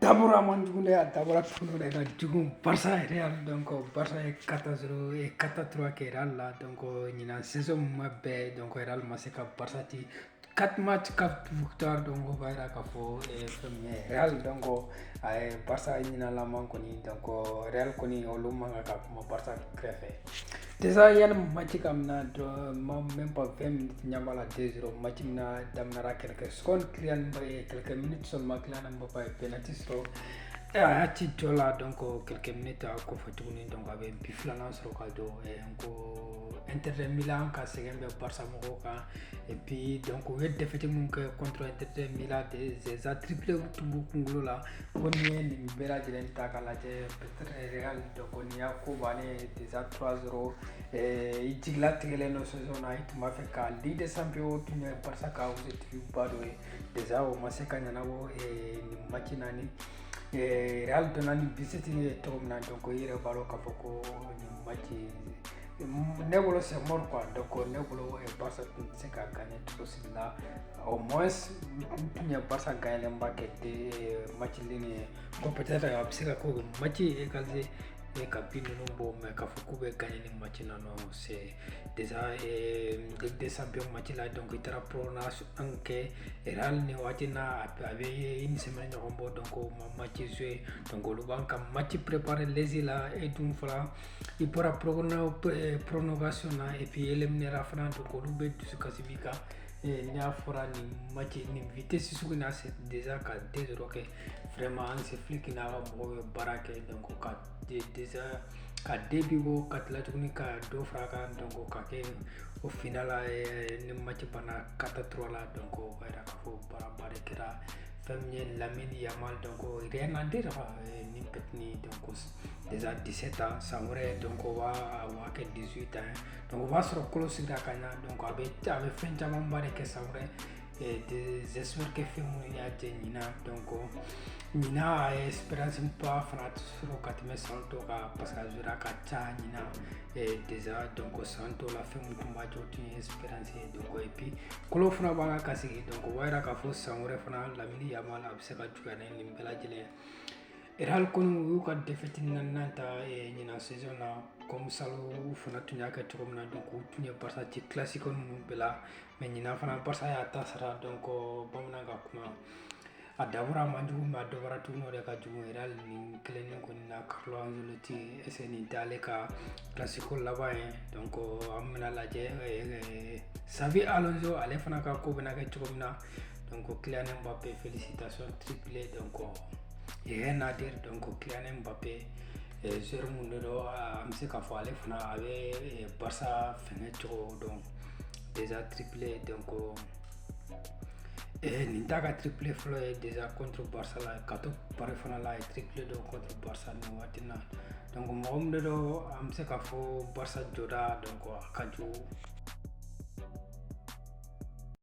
Dabɔra a man jugu dɛ, a dabɔra tuguni de ka jugu Barça Real. Donc Barça ye 4-0 et 4-3 kɛ Real la. Donc ɲinan saison ma bɛɛ, donc Real ma se ka Barça ci. 4 matchs, 4 victoires. Donc o b'a yira k'a fɔ fɛn min ye Real, donc a ye Barça ɲinalama kɔni. Donc Real kɔni, olu man kan ka kuma Barça kɛrɛfɛ. Déjà yanni match ka minɛ dɔrɔn, même pas 20 minutes, ɲɛ b'a la 2-0. Match mina daminɛra quelques secondes, Kylian Mbappé, quelques minutes seulement, Kylian Mbappé ye penalty sɔrɔ, a y'a ci jɔ la. Donc quelques minutes a kɔfɛ tuguni, donc a bɛ but filanan sɔrɔ ka don. N ko Inter de Milan ka sɛgɛn bɛ Barça mɔgɔw kan. Et puis donc u ye défaite mun kɛ contre Inter de Milan, déjà triplé tun b'u kunkolo la. Ko n'i ye nin bɛɛ lajɛlen ta k'a lajɛ, peut-être Real, donc nin y'a ko bannen ye déjà 3-0. I jigila tigɛlen don saison na, i tun b'a fɛ ka Ligue des Champions tun ye Barça ka objectif ba dɔ ye. Déjà o ma se ka ɲɛnabɔ nin match naani. Real donna ni 17 ye cogo min na, donc i yɛrɛ b'a dɔn k'a fɔ ko nin match, ne bolo, c'est mort quoi. Donc ne bolo, Barça tun tɛ se ka gagner cogo si la. Au moins n tun ye Barça gagner ba kɛ de match nin ye ko peut-être a bɛ se ka k'o match égaliser ka but ninnu bɔ, mais k'a fɔ k'u bɛ gagner ni match na, non. C'est déjà Ligue des Champions match la. Donc i taara prolongation kɛ Real ni waati na, a bɛ une semaine ɲɔgɔn bɔ, donc o ma match jouer. Donc olu b'an ka match préparer léger la. E dun fana, i bɔra prolongation na et puis éliminer fana. Donc olu bɛ dusukasi b'i kan. N'i y'a fɔra nin match nin vitesse sugu na, c'est déjà ka 2-0 kɛ. Vraiment, Hansi Flick n'a ka mɔgɔw ye baara kɛ. Donc ka déjà ka deux buts bɔ, ka tila tuguni ka dɔ fara a kan, donc ka kɛ au final ni match banna 4-3 la. Donc o b'a yira k'a fɔ baaraba de kɛra. Fɛn min ye Lamine Yamal, donc rien à dire ni petit. Donc déjà 17 ans, san wɛrɛ donc o b'a kɛ 18 ans. Donc o b'a sɔrɔ kolo sigira ka ɲa. Donc a bɛ fɛn camanba de kɛ san wɛrɛ. J'espère que fɛn minnu y'a jɛ ɲinan, donc ɲinan a ye expérience ba fana sɔrɔ ka tɛmɛ san tɔw kan, parce que a jouera ka ca ɲinan déjà. Donc san tɔw la, fɛn min tun b'a jɔ, o tun ye expérience ye. Donc et puis kolo fana b'a ka sigi. Donc o b'a yira k'a fɔ san wɛrɛ fana, Lamine Yamal a bɛ se ka juguya ni nin bɛɛ lajɛlen ye. Real kɔni, u y'u ka défaite naaninan ta ɲinan saison na, comme salon u fana tun y'a kɛ cogo min na. Donc u tun ye Barça ci classico ninnu bɛɛ la, mais ɲinan fana Barça y'a ta sara. Donc bamanan ka kuma, a dabɔra a man jugu, mais a dɔwɛrɛ tuguni, o de ka jugu. Real nin kelen kɔni na, Carlo Ancelotti, est ce que nin t'ale ka classico laban ye? Donc an bɛna lajɛ Xabi Alonso, ale fana ka ko bɛna kɛ cogo min na. Donc Kylian Mbappé, félicitations, triplé. Donc rien à dire. Donc Kylian Mbappé, joueur mun de don, an bɛ se k'a fɔ ale fana a bɛ Barça fɛngɛ cogo dɔn. Déjà triplé. Donc nin t'a ka triplé fɔlɔ ye déjà contre Barça la. Ka to Paris fana la, a ye triplé dɔ contre Barça nin waati na. Donc mɔgɔ min de don, an bɛ se k'a fɔ Barça jɔda, donc a ka jugu.